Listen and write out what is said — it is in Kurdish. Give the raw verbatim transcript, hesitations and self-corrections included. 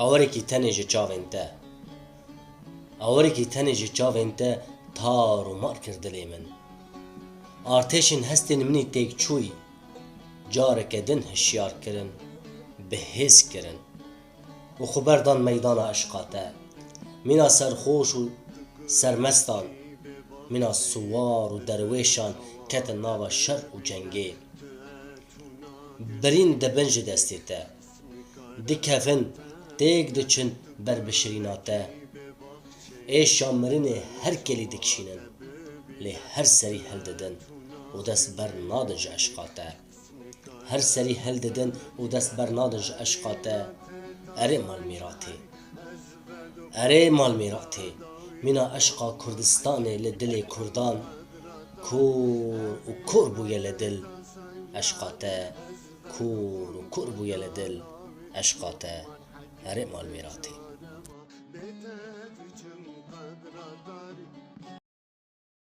Awirekî tenê ji çavên te. Awirekî tenê ji çavên te tar û mar kir dilê min. Artêşên hestên min î têk çûyî, careke din hişyar kirin, bi hêz kirin û xwe berdan meydana eşqa te. Mîna serxweş û sermestan, mîna siwar û derwêşan ketin nava şer û cengê. Birîn dibin ji destê te. Dikevin, têk diçin ber bi şirîna te. Êşa mirinê her kelî dikişînin, lê her serî hildidin û dest ber nadin ji eşqa te. Her serî hildidin û dest ber nadin ji eşqa te. Erê malmîratê. Erê malmîratê. Mîna eşqa Kurdistanê li dilê Kurdan kor û kor bûye li dil eşqa te. Kor û kor bûye li dil eşqa te. Erê malmîratê.